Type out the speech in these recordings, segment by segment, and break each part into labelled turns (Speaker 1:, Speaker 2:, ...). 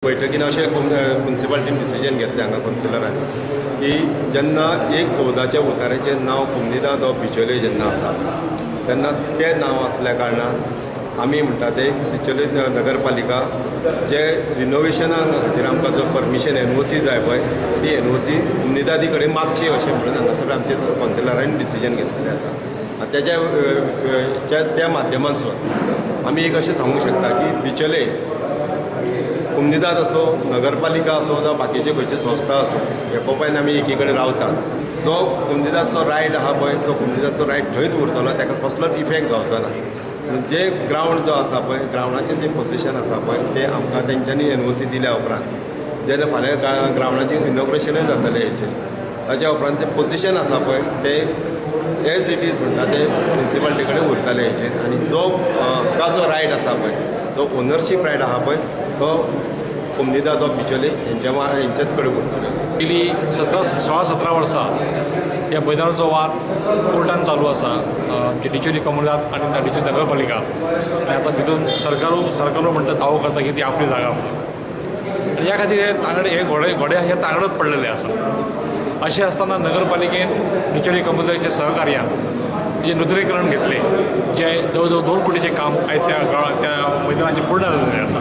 Speaker 1: बैठकीन अशें म्युनिसिपालिटीन डिसिजन घेतलें हांगा कावन्सिलरान की जेन्ना 1/14 उताऱ्याचें नांव कोमुनिदाद ऑफ बिचोले जेन्ना आसा तेन्ना तें नांव आसल्या कारणान आमी म्हणटा ते बिचोले नगरपालिका जे रिनोवेशना खातीर आमकां जो परमिशन एनओसी जाय पळय ती एनओसी कोमुनिदादी कडेन मागची अशें म्हणून हांगासर आमचे कावन्सिलरांनी डिसिजन घेतलेलें आसा. आनी तेज्या त्या माध्यमांतसून आमी एक अशें सांगूंक शकता की बिचोले कोमुनिदाद असो, नगरपालिका असो जावं बाकीच्यो खंयच्यो संस्था आसूं, एकोपायन आमी एकी कडेन रावतात. जो कोमुनिदादचो रायट आसा पळय तो कोमुनिदादचो रायट थंयच उरतलो, ताका कसलोच इफेक्ट जावचो ना. जे ग्रावंड जो आसा पळय ग्रावंडाचें जें पोजिशन आसा पळय तें आमकां तेंच्यांनी एनओसी दिल्या उपरांत जेन्ना फाल्यां ग्रावंडाचें इनॉग्रेशनूय जातलें हेचेर, ताच्या उपरांत तें पोजिशन आसा पळय तें एज it is म्हणटा तें म्युनिसिपालिटी कडेन उरतलें हेचेर. आनी जो हक्काचो रायट आसा पळय जो ओनरशीप रायट आसा पळय तो कोमुनिदाद ऑफ बिचोले हेंच्याच कडेन उरतलो.
Speaker 2: पयलीं 16-17 वर्सां ह्या मैदानाचो वाद कोर्टान चालू आसा, बिचोली कोमुनिदाद आनी बिचोली नगरपालिका. आनी आतां भितून सरकारूय म्हणटा दावो करता की ती आपली जागा म्हणून. आनी ह्या खातीर हे तांगडे हे घोडे हे तांगडत पडलेले आसा. अशें आसतना नगरपालिकेन बिचोली कोमुनिदादच्या सहकार्यान तेजें नुतनीकरण घेतलें, जें जवळ जवळ 2 कोटीचें काम आयज त्या मैदानाचें पूर्ण जाल्लें आसा.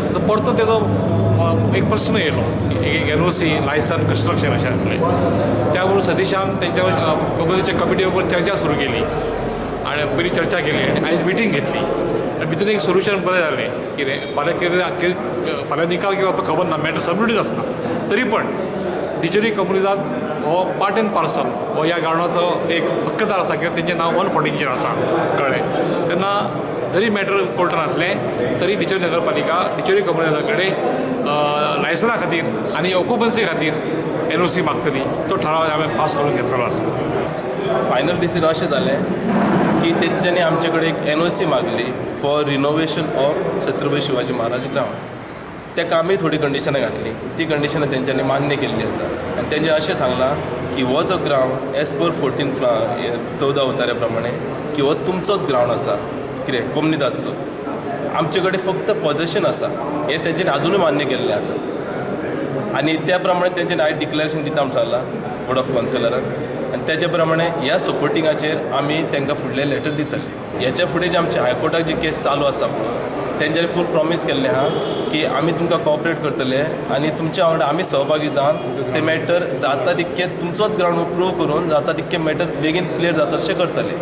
Speaker 2: आतां परतो तेजो एक प्रस्न येयलो, एक एनओसी लायसन कन्स्ट्रक्शन अशें आसलें. त्या बरोबर सतीशान तेंच्या कोमुनिदादच्या कमिटी बरोबर चर्चा सुरू केली आनी पयलीं चर्चा केली आनी आयज मिटींग घेतली आनी भितर एक सोल्युशन बरें जालें. कितें फाल्यां कितें फाल्यां निकाल कितें तो खबर ना, मॅटर सबमिटूच आसना, तरी पण बिचोली कोमुनिदाद हो पार्ट एंड पार्सल हो ह्या ग्रावंडाचो एक हक्कदार आसा कित्याक तेंचें नांव 114चेर आसा, कळ्ळें. तेन्ना जरी मॅटर कोर्टान आसलें तरी बिचोली नगरपालिका बिचोली कोमुनिदादा कडेन लायसना खातीर आनी ऑक्युपन्सी खातीर एनओसी मागतली, तो ठराव हांवें पास करून घेतलेलो आसा.
Speaker 3: फायनल डिसिजन अशें जालें की तेंच्यांनी आमचे कडेन एक एनओसी मागली for renovation of Chhatrapati Shivaji Maharaj ground. ताका आमी थोडी कंडिशनां घातली, ती कंडिशनां तेंच्यांनी मान्य केल्ली आसा. आनी तेंच्यांनी अशें सांगलां की हो जो ग्रावंड एज पर 14 उताऱ्या प्रमाणे की हो तुमचोच ग्रावंड आसा, कितें कोमुनिदादचो, आमचे कडेन फक्त पॉजेशन आसा हें तेंच्यांनी आजुनूय मान्य केल्लें आसा. आनी त्या प्रमाणे तेंच्यांनी आयज डिक्लेरेशन दिता म्हूण सांगलां बोर्ड ऑफ कावन्सिलराक, आनी तेच्या प्रमाणे ह्या सपोर्टिंगाचेर आमी तांकां फुडलें लेटर दितले. हेच्या फुडें जे आमचे हायकोर्टाक जी केस चालू आसा पळय तेंच्यांनी फूल प्रॉमीस केल्लें आहा की आमी तुमकां कॉपरेट करतले आनी तुमच्या वांगडा आमी सहभागी जावन ते मॅटर जाता तितकें तुमचोच ग्रावंड प्रूव करून जाता तितकें मॅटर बेगीन क्लियर जाता अशें करतले.